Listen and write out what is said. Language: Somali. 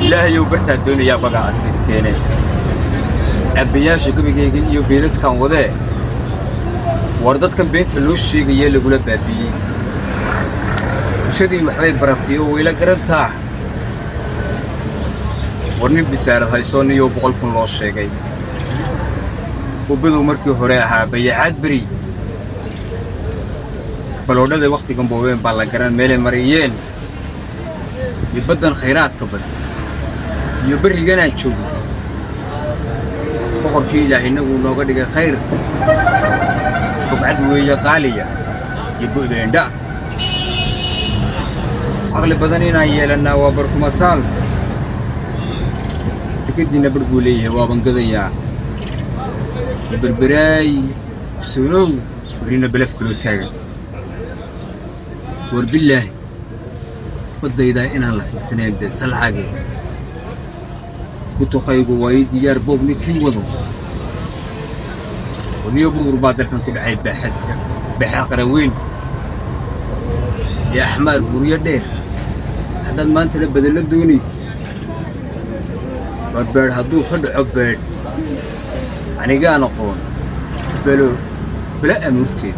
Ilaahayow bartaan doonayaa bagaa asiibteene, cabbayaasha gebigaygan iyo beedadkan wadee. War dadkan beenta loo sheegayee lagula baabiiyey, bulshadii waxbay baratay oo wayla garantaa. War nin bisaarad haysoo niyoo 100,000 loo sheegay oo badow markii hore ahaa bayacaad beri baloodhada wakhtigan boobeen baa la garan meelay mariyeen, iyo baddan khayraadka badan iyo berriganaan joogo. Boqorkii Ilaah innaguu nooga dhigay khayr, bogcad weeye qaaliya iyo bu'da indha. Caqli badan inaan yeelannaa waa barkumataal. Dekadiinna barh buu leeyahay, waaban gadayaa. Iyo Berberaay ogsoonow, berrina belaf kaloo taagan. War bilaahi, baddaydaa inaan la xirsanayn beesalcage. Butuqaygu waa ii diyaar boob ninkii wado. Warniyo burbur baa dalkan ku dhacay, baaxadka baaxad qaran weyn ee axmaar guryo dheer. Haddaad maantana bedello doonaysa, waa beedh hadduu ka dhaco beedh anigaan aqoon belo belo amuurteed.